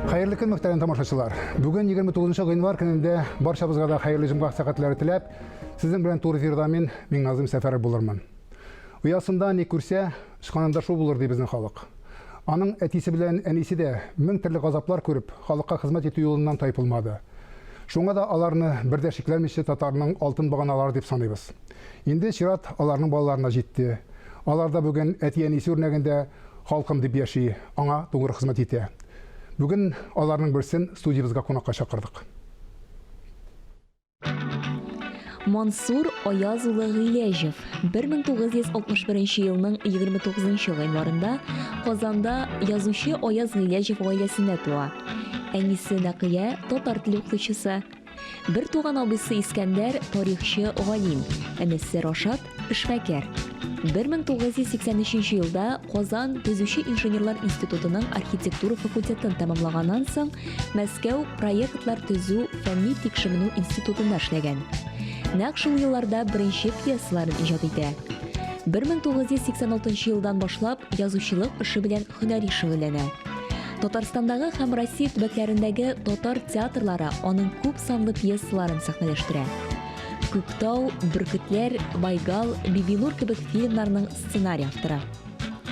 Хәерле көн, мөхтәрәм тамашачылар. Бүген 29 гыйнвар көнендә барчабызга да хәерле җомга сәгатьләре теләп, сезнең белән туры эфирда мин, Миңназым Сәфәров булырмын. Оясында ни күрсә, очканында шул булыр ди безнең халык. Аның әтисе белән әнисе дә мең төрле газаплар күреп, халыкка хезмәт итү юлыннан тайпылмады. Шуңа да аларны бер дә шикләнмичә татарның алтын баганалары дип саныйбыз. Инде чират аларның балаларына җитте. Алар да бүген әти-әнисе үрнәгендә халкым дип яши, аңа тугры хезмәт итә. Бүген аларның берсен студиябезгә кунакка чакырдык. Мансур Аяз улы Гыйләҗев 1961 елның 29 гыйнварында Казанда язучы Аяз Гыйләҗев гаиләсендә туа. Әнисе Нәкыя татар теле укытучысы. Бер туган абыйсы Искәндәр тарихчы галим, энесе Рашат эшмәкәр. 1983 елда Казан төзүче инженерлар институтының архитектура факультетын тәмамлаганнан соң Мәскәү проектлар төзү фәнни тикшеренү институтында эшләгән. Нәкъ шул елларда беренче пьесаларын иҗат итә. 1986 елдан башлап язучылык эше белән һөнәри шөгыльләнә. Татарстандагы һәм Россия төбәкләрендәге татар театрлары аның күп санлы пьесаларын сәхнәләштерә. Күктау, Бөркетләр, Байгал, Бибинур кебек фильмнарның сценарий авторы.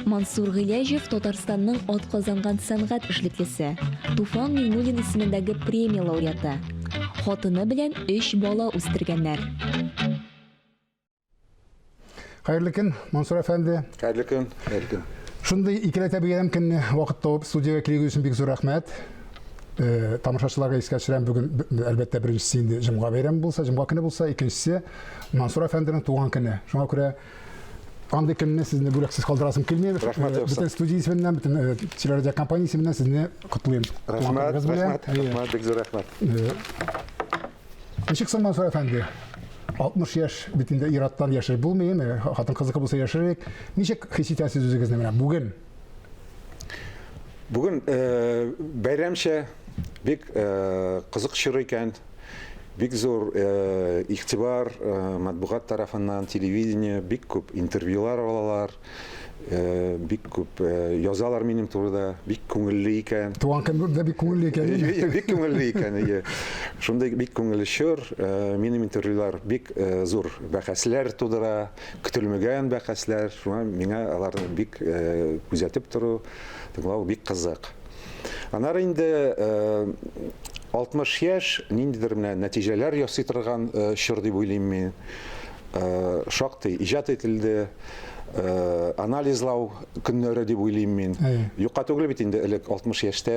Мансур Гыйләҗев Татарстанның атказанган сәнгать эшлеклесе, Туфан Миңнуллин исемендәге премия лауреаты. Хатыны белән өч бала үстергәннәр. Хәерле көн, Мансур әфәнде. Хәерле көн, хәерле көн. Шундый икеләтә бәйрәм көнне вакыт табып студиягә килүегез өчен бик зур рәхмәт. Э, тамашачыларга искә төшерәм, бүген әлбәттә беренчесе инде җомга бәйрәме булса, җомга көне булса, икенчесе Мансур әфәнденең туган көне. Шуңа күрә андый көнне сезне бүләксез калдырасым килми. Рәхмәт, э, бөтен студия исеменнән, бөтен э, телерадиокомпания исеменнән сезне котлыйм. Рәхмәт, рәхмәт, рәхмәт, бик зур рәхмәт. Ничек соң, Мансур әфәнде? 60 яшь бит инде ир-аттан яшереп булмый, әйеме? Хатын-кызныкы булса яшерик. Ничек хис итәсез үзегезне менә бүген? Бүген э, бәйрәмчә бик э, кызык чор икән. Бик зур э, игътибар э, матбугат тарафыннан, телевидение, бик күп интервьюлар алалар. Э, бик күп э, язалар минем турыда, бик күңелле икән. Туган көн дә бик күңелле икән. Бик күңелле икән, әйе. Шундый бик күңелле чор. Э, минем интервьюлар бик зур бәхәсләр тудыра, көтелмәгән бәхәсләр. Шуңа миңа аларны бик күзәтеп тору, тыңлау бик кызык. Аннары инде 60 яшь ниндидер менә нәтиҗәләр ясый торган чор дип уйлыйм мин. Шактый иҗат ителде, анализлау көннәре дип уйлыйм мин. Юкка түгел бит инде элек 60 яшьтә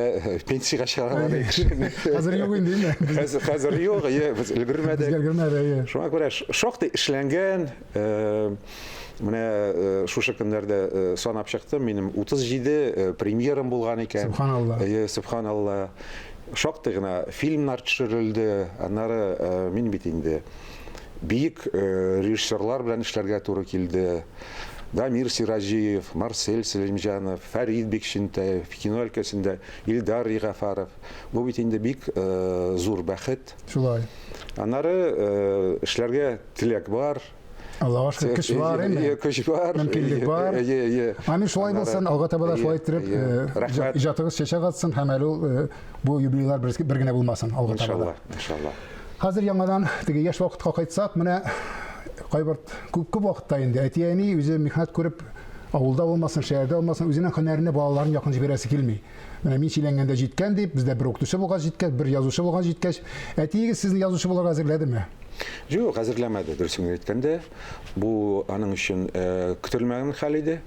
пенсиягә чыгаралар кешене. Хәзер юк инде, инде. Хәзер, хәзер юк, әйе, без өлгермәдек. Без өлгермәдек, әйе. Шуңа күрә шактый эшләнгән, менә шушы көннәрдә санап чыктым, минем 37 премьерам булган икән. Субханалла. Әйе, субханалла. Шактый гына фильмнар төшерелде. Аннары мин бит инде Биек режиссерлар белән эшләргә туры килде. Дамир Сираҗиев, Марсель Сәлимҗанов, Фәрид Бикчәнтәев, кино өлкәсендә Илдар Ягафаров. Бу бит инде бик зур бәхет. Шулай. Аннары эшләргә теләк бар. Аллага шөкер, көч бар, әйме? Көч бар. Мөмкинлек бар. Әйе, әйе. Амин, шулай булсын, алга таба да шулай иттереп, иҗатыгыз чәчәк атсын һәм әле ул бу юбилейлар бер генә булмасын алга таба да. Иншалла, иншалла. Хәзер яңадан теге яшь вакытка кайтсак, менә кайбер күп күп вакытта инде әти-әни үзе михнәт күреп авылда булмасын, шәһәрдә булмасын, үзенең һөнәренә балаларын якын җибәрәсе килми. Менә мин чиләнгәндә җиткән дип, бездә бер укытучы булгач җиткәч, бер язучы булган җиткәч, әтиегез сезне язучы булырга әзерләдеме? Юк, әзерләмәде, дөресен генә әйткәндә. Бу аның өчен э, көтелмәгән хәл иде.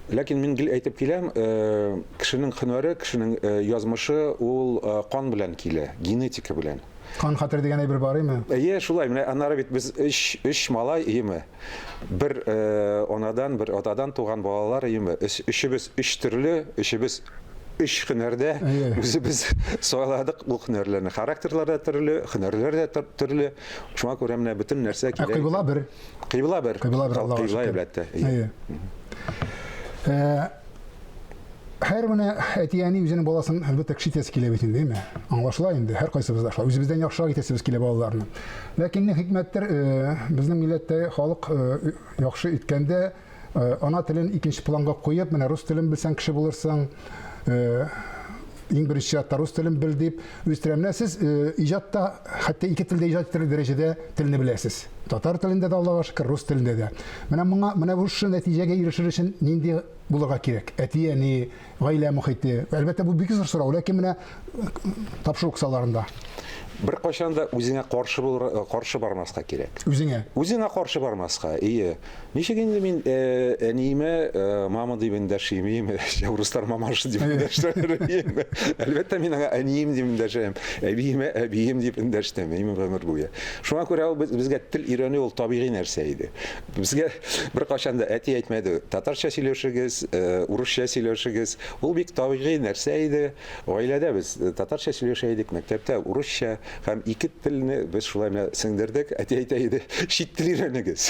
Ләкин мин гел әйтеп киләм, э, кешенең һөнәре, кешенең э, язмышы ул э, кан белән килә, генетика белән. Кан хәтер дигән әйбер бар име? Әйе, шулай. Менә аннары бит без өч, өч малай, иеме? Бер анадан, бер атадан туган балалар, иеме? Өч, өчебез өч төрле, өчебез өч һөнәрдә үзебез сайладык ул һөнәрләрне. Характерлар да төрле, һөнәрләр дә төрле. Шуңа күрә менә бөтен нәрсә килә. Ә кыйбла бер. Кыйбла бер. Кыйбла бер, Аллага Кыйбла, әлбәттә. Әйе. Э, һәр менә әти-әни үзенең баласын әлбәттә кеше итәсе килә бит инде, әйме? Аңлашыла инде, һәркайсыбыз да шулай. Үзебездән яхшырак итәсебез килә балаларны. Ләкин ни хикмәттер, э, безнең милләттә халык э, яхшы иткәндә ана телен икенче планга куеп, менә рус телен белсәң кеше булырсың, Иң беренче чиратта рус телен бел дип үстерә. Менә сез иҗатта хәтта ике телдә иҗат итәрлек дәрәҗәдә телне беләсез. Татар телендә дә, Аллага шөкер, рус телендә дә. Менә моңа, менә бу шушы нәтиҗәгә ирешер өчен нинди булырга кирәк? Әти-әни, гаилә мохите. Әлбәттә, бу бик зур сорау, ләкин менә тапшыру кысаларында. Беркайчан да үзеңә каршы булыр, каршы бармаска кирәк. Үзеңә? Үзеңә каршы бармаска, ие. Ничек инде мин әниемә мама дип эндәшим, иеме? Урыслар мамаша дип эндәшәләр, иеме? Әлбәттә, мин аңа әнием дип эндәшәм, әбиемә әбием дип эндәштем, иеме, гомер буе. Шуңа күрә ул безгә тел өйрәнү ул табигый нәрсә иде. Безгә беркайчан да әти әйтмәде, татарча сөйләшегез, урысча сөйләшегез. Ул бик табигый нәрсә иде. Гаиләдә без татарча сөйләшә идек, мәктәптә урысча һәм ике телне без шулай менә сеңдердек. Әти әйтә иде, чит тел өйрәнегез.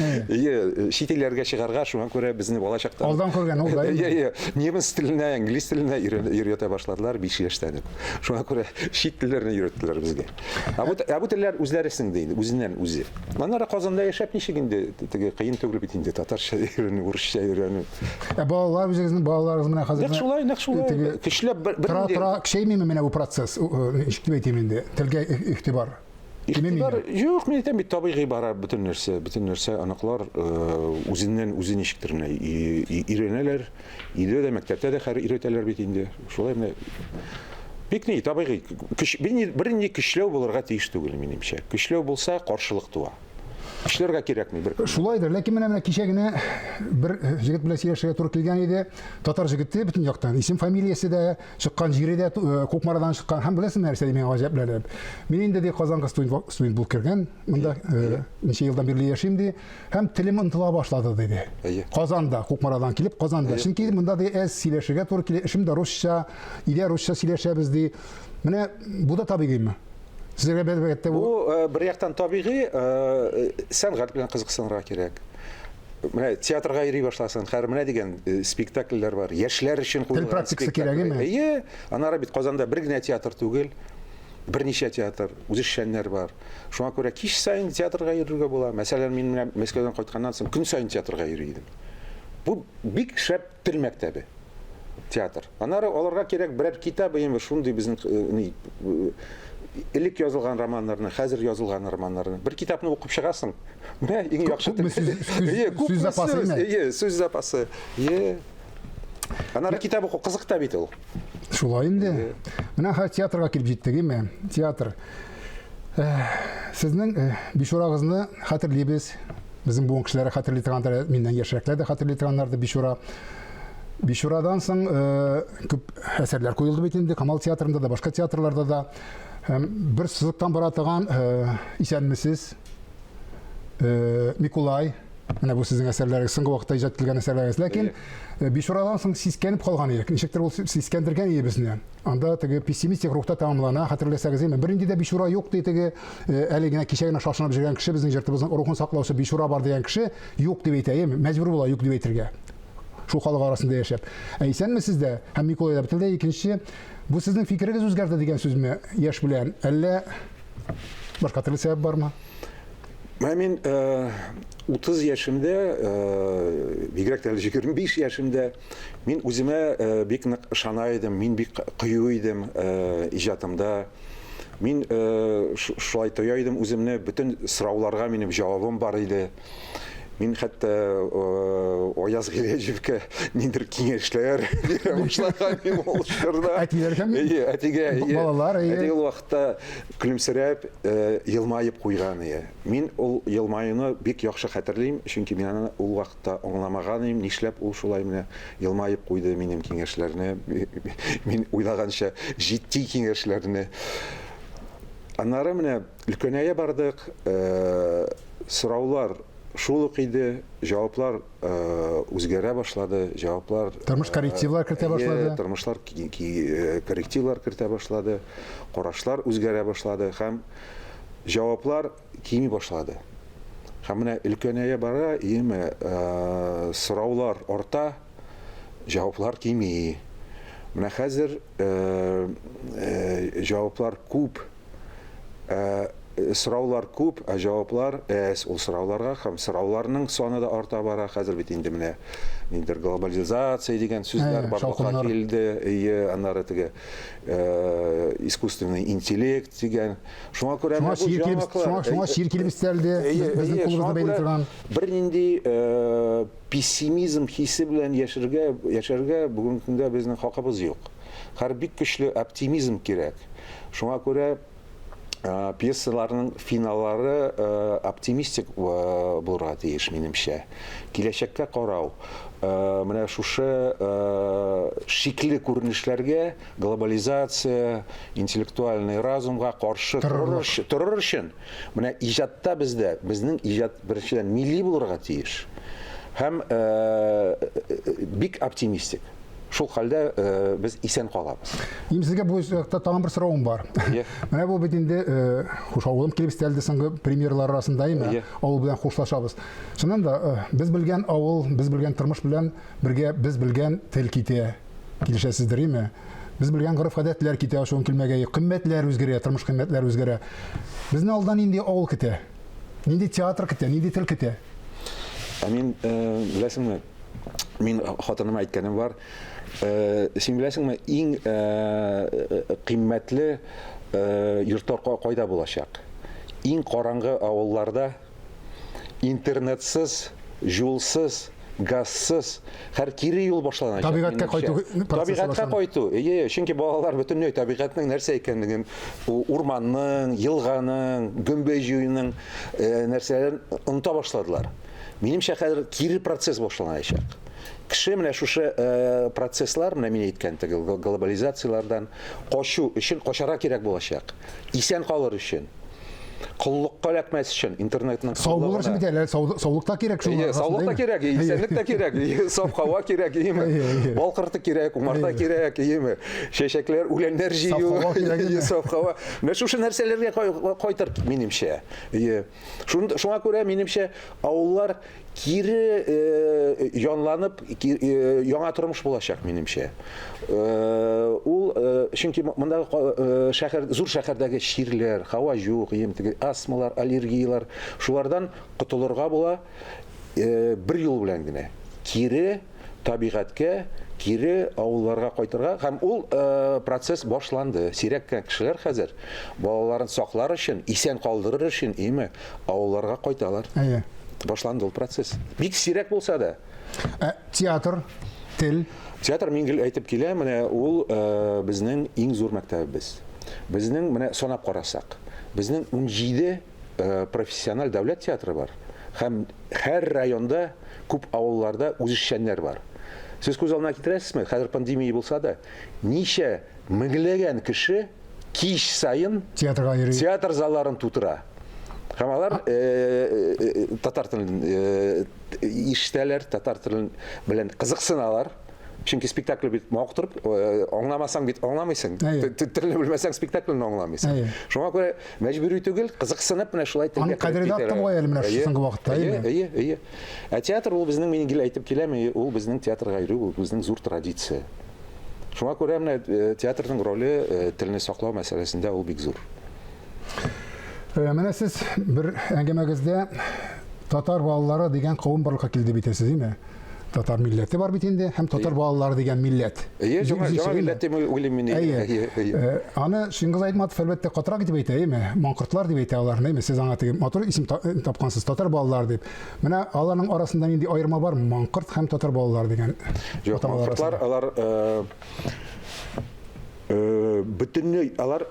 Әйе, чит илләргә чыгарга, шуңа күрә безне балачакта Алдан күргән ул да. Әйе, әйе. Немец теленә, инглиз теленә өйрәтә башладылар 5 яшьтән үк. Шуңа күрә чит телләрне өйрәттеләр безгә. Ә бу, ә бу телләр үзләре сеңде инде, үзеннән үзе. Аннары Казанда яшәп ничек инде теге кыен түгел бит инде татарча өйрәнү, урысча өйрәнү. Ә балалар үзегезнең балаларыгыз менә хәзер Нәкъ шулай, нәкъ шулай. Теге Көчләп бер, бер тора тора көчәймиме менә бу процесс? Ничек дип әйтим инде? Телгә игътибар. Игътибар юк, мин әйтәм бит, табигый бара бөтен нәрсә, бөтен нәрсә оныклар үзеннән үзе ничектер менә өйрәнәләр. Өйдә дә, мәктәптә дә хәзер өйрәтәләр бит инде. Шулай менә бик ни, табигый. Көч, бернинди көчләү булырга тиеш түгел, минемчә. Көчләү булса, каршылык туа. Көчләргә кирәкми бер. Шулайдыр, ләкин менә менә кичә генә бер җегет белән сөйләшергә туры килгән иде. Татар җегете бөтен яктан, исем фамилиясе дә, чыккан җире дә Кукмарадан чыккан. Һәм беләсеңме нәрсә ди миңа гаҗәпләнеп. Мин инде ди Казанга студент булып кергән, монда ничә елдан бирле яшим ди. Һәм телем онытыла башлады, диде. Әйе. Казанда, Кукмарадан килеп, Казанда. Әйе. Чөнки монда ди әз сөйләшергә туры килә, эшем дә русча, өйдә русча сөйләшәбез ди. Менә бу да табигыймы? Сезгә әлбәттә бу Бу э, бер яктан табигый, э, сәнгать белән кызыксынырга кирәк. Менә театрга йөри башласын, хәзер менә дигән э, спектакльләр бар. Яшьләр өчен куелган Тел практикасы кирәгеме? Әйе, аннары бит Казанда бер генә театр түгел берничә театр, үзешчәннәр бар. Шуңа күрә кич саен театрга йөрергә була. Мәсәлән, мин менә Мәскәүдән кайтканнан соң көн саен театрга йөри идем. Бу бик шәп тел мәктәбе. Театр. Аннары алырга кирәк берәр китап, әйеме, шундый безнең э, ни, э, элек язылган романнарны, хәзер язылган романнарны. Бер китапны укып чыгасың. Менә иң яхшы тел. Сүз запасы. Әйе, сүз запасы. Әйе. Аннары китап уку кызык та бит ул. Шулай инде. Менә хәзер театрга килеп җиттек, име? Театр. Сезнең бичурагызны хәтерлибез. Безнең буын кешеләре хәтерли торгандыр, миннән яшьрәкләр дә хәтерли торганнардыр бичура. Бичурадан соң күп әсәрләр куелды бит инде, Камал театрында да, башка театрларда да. Һәм бер сызыктан бара торган Исәнмесез, Микулай, менә бу сезнең әсәрләрегез, соңгы вакытта иҗат ителгән әсәрләрегез. Ләкин Бичурадан соң сискәнеп калган идек. Ничектер ул сискәндергән иде безне. Анда теге пессимистик рухта тәмамлана, хәтерләсәгез, әйме, бернинди дә Бичура юк ди теге, әле генә кичә генә шашынып йөргән кеше, безнең җыртыбызның рухын саклаучы Бичура бар дигән кеше юк дип әйтә, әйеме, мәҗбүр була юк дип әйтергә. Шул халык арасында яшәп. Ә исәнмесез дә һәм Микулай да бөтенләй икенче. Бу сезнең фикерегез үзгәрде дигән сүзме, яшь белән, әллә башка төрле сәбәп бармы? Менә мин 30 яшемдә, бигрәк тә әле 25 яшемдә, мин үземә бик нык ышана идем, мин бик кыю идем иҗатымда. Мин шулай тоя идем үземне, бөтен сорауларга минем җавабым бар иде. Мин хәтта Аяз Гыйләҗевкә ниндидер киңәшләр бирә башлаган идем ул чорда. Әтиләргәме? Әйе, әтигә. Балалар, әйе. Әти ул вакытта көлемсерәп, елмаеп куйган иде. Мин ул елмаюны бик яхшы хәтерлим, чөнки мин аны ул вакытта аңламаган идем, нишләп ул шулай менә елмаеп куйды минем киңәшләрне, мин уйлаганча җитди киңәшләрне. Аннары менә өлкәнәя бардык, сораулар шул ук иде, җаваплар үзгәрә башлады, җаваплар Тормыш коррективлар кертә башлады. Тормышлар коррективлар кертә башлады, карашлар үзгәрә башлады һәм җаваплар кими башлады. Һәм менә өлкәнәя бара, иеме, сораулар арта, җаваплар кими. Менә хәзер җаваплар күп. Сораулар күп, ә җаваплар әз ул сорауларга һәм сорауларның саны да арта бара. Хәзер бит инде менә ниндидер глобализация дигән сүзләр барлыкка килде. Әйе, аннары теге искусственный интеллект дигән. Шуңа күрә шуңа чир килеп, шуңа чир килеп өстәлде. Безнең кулыбызны бәйли торган. Бернинди пессимизм хисе белән яшәргә, яшәргә бүгенге көндә безнең хакыбыз юк. Һәр бик көчле оптимизм кирәк. Шуңа күрә пьесаларның финаллары оптимистик булырга тиеш, минемчә. Киләчәккә карау, менә шушы шикле күренешләргә, глобализация, интеллектуальный разумга каршы торыр өчен, менә иҗатта бездә, безнең иҗат беренчедән милли булырга тиеш һәм бик оптимистик. Шул хәлдә э, без исән калабыз. Минем сезгә бу якта тагын бер соравым бар. Менә бу бит инде э, хуш авылым килеп өстәлде соңгы премьералар арасында, әйеме? Авыл белән хушлашабыз. Чыннан да, э, без белгән авыл, без белгән тормыш белән бергә без белгән тел китә. Килешәсездер, әйеме? Без белгән гореф-гадәтләр китә, ачуым килмәгәе, кыйммәтләр үзгәрә, тормыш кыйммәтләре үзгәрә. Безне алда нинди авыл көтә? Нинди театр көтә, нинди тел көтә? Ә мин, беләсеңме, Мин хатыныма әйткәнем бар. Э, син беләсеңме, иң э, кыйммәтле э, йортлар кайда булачак? Иң караңгы авылларда интернетсыз, юлсыз, газсыз, һәр кире юл башланачак. Табигатькә кайту Табигатькә кайту. Әйе, чөнки балалар бөтенләй табигатьнең нәрсә икәнлеген, урманның, елганың, гөмбә җыюның нәрсәләрен оныта башладылар. Минемчә, хәзер кире процесс башланачак. Кеше менә шушы э, процесслар, менә мин әйткән теге глобализацияләрдән качу өчен качарга кирәк булачак. Исән калыр өчен. Коллыкка эләкмәс өчен интернетның Сау булыр өчен бит әле, саулык та кирәк шул. Әйе, саулык та кирәк, исәнлек тә кирәк, саф һава кирәк, әйеме? Бал корты кирәк, умарта кирәк, әйеме? Чәчәкләр, үләннәр җыю, саф һава. Менә шушы нәрсәләргә кайтыр, минемчә. Әйе. Шуңа күрә, минемчә, авыллар кире э, янланып, э, яңа тормыш булачак, минемчә. Э, ул, чөнки мондагы шәһәр, зур шәһәрдәге чирләр, һава юк, теге астмалар, аллергияләр, шулардан котылырга була бер юл белән генә. Кире табигатькә, кире авылларга кайтырга һәм ул э, процесс башланды. Сирәк кенә кешеләр хәзер балаларын саклар өчен, исән калдырыр өчен, име, авылларга кайталар. Әйе. Башланды ул процесс. Бик сирәк булса да. Ә театр, тел? Театр мин гел әйтеп киләм, менә ул э, безнең иң зур мәктәбебез. Безнең менә санап карасак, безнең 17 э, профессиональ дәүләт театры бар һәм һәр районда күп авылларда үзешчәннәр бар. Сез күз алдына китерәсезме, хәзер пандемия булса да, ничә меңләгән кеше кич саен театрга йөри. Театр залларын тутыра. Һәм алар э, э, э, татар телен ишетәләр, татар телен белән кызыксыналар. Чөнки спектакль бит мавыктырып, аңламасаң бит аңламыйсың. Телне белмәсәң спектакльне аңламыйсың. Шуңа күрә мәҗбүри түгел, кызыксынып менә шулай телгә. Аның кадере дә артты бугай әле менә шушы соңгы вакытта, әйеме? Әйе, әйе. Ә театр ул безнең, мин гел әйтеп киләм, ул безнең театрга йөрү, ул безнең зур традиция. Шуңа күрә менә э, театрның роле э, телне саклау мәсьәләсендә ул бик зур. Э, менә сез бер әңгәмәгездә татар балалары дигән кавым барлыкка килде бит сез, әйеме? Татар милләте бар бит инде, һәм татар балалары дигән милләт. Әйе, яңа яңа милләт дип уйлыйм мин. Әйе, әйе. Э, аны Чингиз Айтматов әлбәттә катырак итеп әйтә, әйеме? Маңкортлар дип әйтә аларны, әйеме? Сез аңа теге матур исем э, тапкансыз, татар балалары дип. Менә аларның арасында нинди аерма бар? Маңкорт һәм татар балалары дигән. Юк, маңкортлар алар э, бөтенләй алар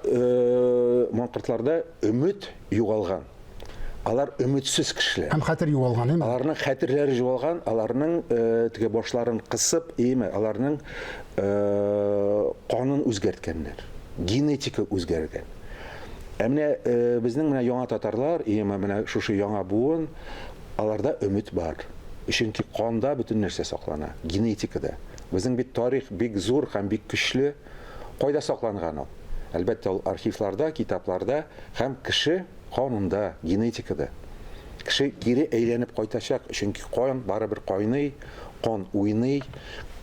маңкортларда өмет югалган. Алар өметсез кешеләр. Һәм хәтер югалган, әйме? Аларның хәтерләре югалган, аларның э, теге башларын кысып, әйме, аларның э, канын үзгәрткәннәр. Генетика үзгәргән. Ә менә э, безнең менә яңа татарлар, әйме, менә шушы яңа буын, аларда өмет бар. Чөнки канда бөтен нәрсә саклана, генетикада. Безнең бит тарих бик зур һәм бик көчле. Кайда сакланган ул? Әлбәттә, ул архивларда, китапларда һәм кеше канунда, генетикада. Кеше кире әйләнеп кайтачак, чөнки кан барыбер кайный, кан уйный,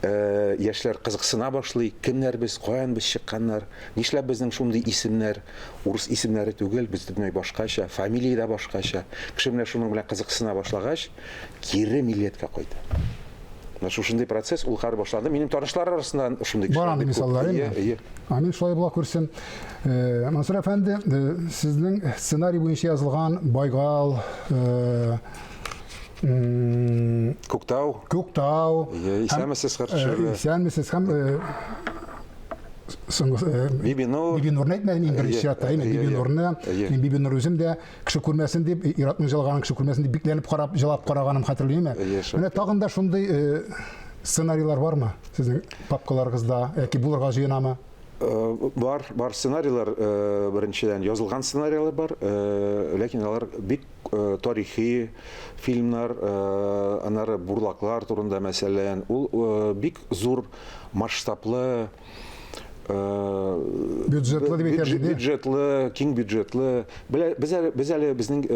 э, яшьләр кызыксына башлый, кемнәр без, каян без чыкканнар, нишләп безнең шундый исемнәр, урыс исемнәре түгел, без бөтенләй башкача, фамилия дә башкача. Кеше менә шуның белән кызыксына башлагач, кире милләткә кайта. Менә шушындый процесс ул хәзер башланды. Минем танышлар арасында шундый кешеләр. Бар андый мисаллар, әйе. Әйе. Амин, шулай була күрсен. Э, Мансур әфәнде, э, сезнең сценарий буенча язылган Байгал, э, Күктау. Күктау. Исәнмесез, Хәрчәле. Исәнмесез һәм соңгы Бибинур. Бибинурны әйтмәдем, иң беренче чиратта, әйме, Бибинурны. Мин Бибинур үзем дә кеше күрмәсен дип, ир-атның җылаганын кеше күрмәсен дип бикләнеп карап, җылап караганым хәтерлиме? Менә тагын да шундый сценарийлар бармы сезнең папкаларыгызда яки булырга җыенамы? Бар, бар сценарийлар, беренчедән язылган сценарийлар бар, ләкин алар бик тарихи фильмнар, аннары бурлаклар турында мәсәлән, ул бик зур масштаблы бюджетлы дип әйтәбез бюджетлы, киң бюджетлы. Без әле, без әле безнең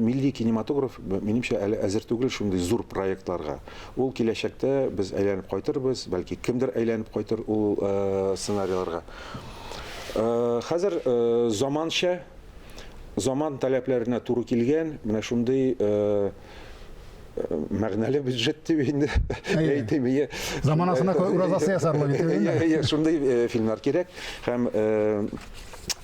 милли кинематограф, минемчә, әле әзер түгел шундый зур проектларга. Ул киләчәктә без әйләнеп кайтырбыз, бәлки кемдер әйләнеп кайтыр ул сценарийларга. Хәзер заманча, заман таләпләренә туры килгән менә шундый мәгънәле бюджет дип инде әйтим. Ие. Заманасына күрә уразасы ясарлык итеп. Ие, шундый э, фильмнар кирәк. Һәм э,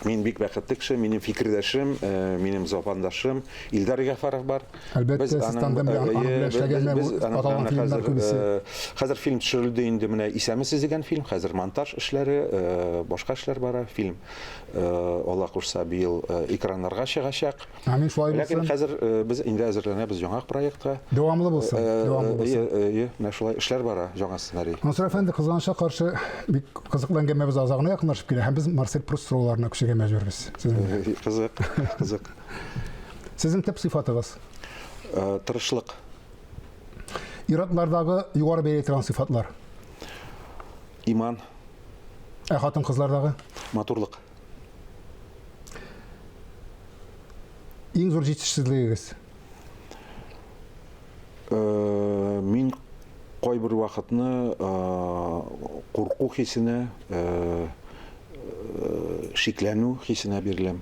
мин бик бәхетле кеше, минем фикердәшем, э, минем запандашым Илдар Гафаров бар. Әлбәттә, сез тандем белән аның белән эшләгәннәр, аталган фильмнар күбесе. Хәзер фильм төшерелде инде, менә Исәнмесез дигән фильм, хәзер монтаж эшләре, башка эшләр бара. Фильм Алла кушса быел экраннарга чыгачак. Амин, шулай булсын. Ләкин хәзер э, без инде әзерләнәбез яңа проектка. Дәвамлы булсын. Э, дәвамлы булсын. Э, менә шулай эшләр бара, яңа сценарий. Мансур әфәнде, кызганычка каршы, бик кызыклы әңгәмәбез азагына якынлашып килә һәм без Марсель Пруст сорауларына күчәргә мәҗбүрбез. Кызык, кызык. Сезнең төп сыйфатыгыз? Тырышлык. Ир-атлардагы югары бәя торган сыйфатлар? Иман. Ә хатын-кызлардагы? Матурлык. Иң зур җитешсезлегегез? Э, мин кайбер вакытны э, курку хисенә, э, шикләнү хисенә биреләм.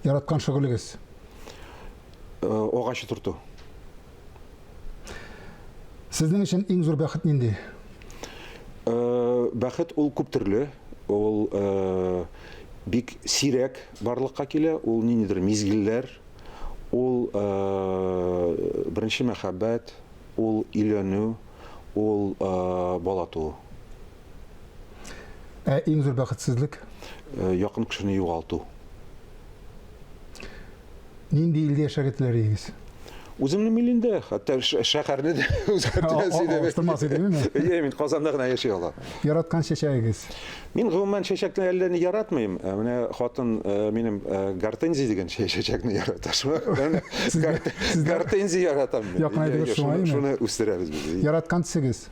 Яраткан шөгылегез? Агач утырту. Сезнең өчен иң зур бәхет нинди? Бәхет ул күп төрле. Ул бик сирәк барлыкка килә. Ул ниндидер мизгелләр. Ул беренче мәхәббәт, ул өйләнү, ул бала туу. Ә иң зур бәхетсезлек? Якын кешене югалту. Нинди илдә яшәргә теләр идегез? Үземнең илемдә, хәтта шәһәрне дә үзгәртәсе идем. Алыштырмас идеңме? Әйе, мин Казанда гына яши алам. Яраткан чәчәгегез? Мин гомумән чәчәкне әллә ни яратмыйм. Ә менә хатын э, минем э, гортензия дигән чәчәкне ярата. Шуңа гортензия яратам мин. Якынайтыгыз шуңа, Шуны үстерәбез без. Яраткан төсегез?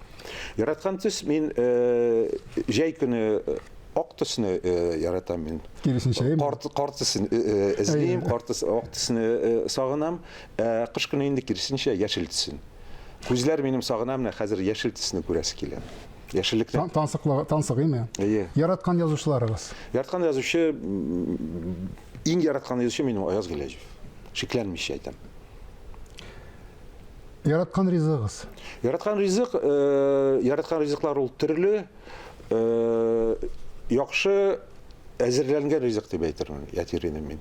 Яраткан төс мин э, җәй көне Ак төсне яратам мин. Киресенчә, әйеме? Карт, карт төсен эзлим, карт төс, ак төсне сагынам. Ә кыш көне инде киресенчә яшел төсен. Күзләр минем сагына менә хәзер яшел төсне күрәсе килә. Яшеллекне. Тансыклы, тансык, әйеме? Әйе. Яраткан язучыларыгыз? Яраткан язучы, иң яраткан язучы минем Аяз Гыйләҗев. Шикләнмичә әйтәм. Яраткан ризыгыз? Яраткан ризык, яраткан ризыклар ул төрле. Э, яхшы әзерләнгән ризык дип әйтермен, әйтер идем мин.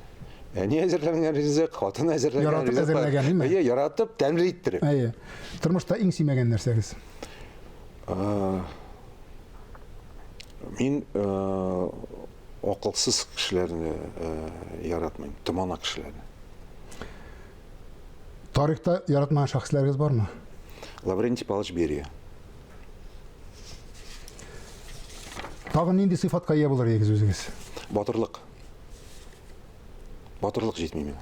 Әни әзерләнгән ризык, хатын әзерләгән яратып ризык. Әзерләгән, әйеме? Әйе, яратып, тәмле иттереп. Әйе. Тормышта иң сөймәгән нәрсәгез? Э, мин э, акылсыз кешеләрне яратмыйм, томана кешеләрне. Тарихта яратмаган шәхесләрегез бармы? Лаврентий Павлович Берия. Тагын нинди сыйфатка ия булыр идегез үзегез? Батырлык. Батырлык җитми миңа.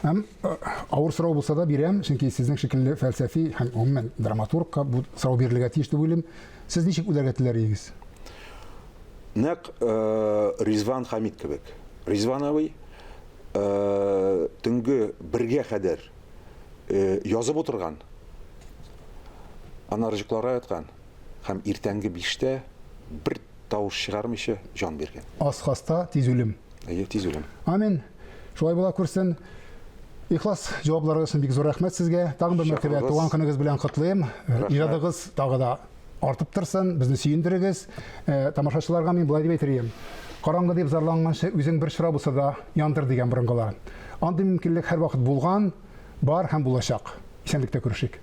Һәм э, авыр сорау булса да бирәм, чөнки сезнең шикелле фәлсәфи һәм гомумән драматургка бу сорау бирелергә тиеш дип уйлыйм. Сез ничек үләргә теләр идегез? Нәкъ э, Ризван Хамид кебек. Ризван абый э, төнге бергә кадәр язып утырган. Аннары йокларга яткан һәм иртәнге биштә бер тавыш чыгармыйча җан биргән. Аз хаста, тиз үлем. Әйе, тиз үлем. Амин. Шулай була күрсен. Ихлас җавапларыгыз өчен бик зур рәхмәт сезгә. Тагын бер мәртәбә туган көнегез белән котлыйм. Иҗадыгыз тагы да артып торсын, безне сөендерегез. Э, тамашачыларга мин болай дип әйтер идем. Караңгы дип зарланганчы, үзең бер чыра булса да яндыр дигән борынгылар. Андый мөмкинлек һәрвакыт булган, бар һәм булачак. Исәнлектә күрешик.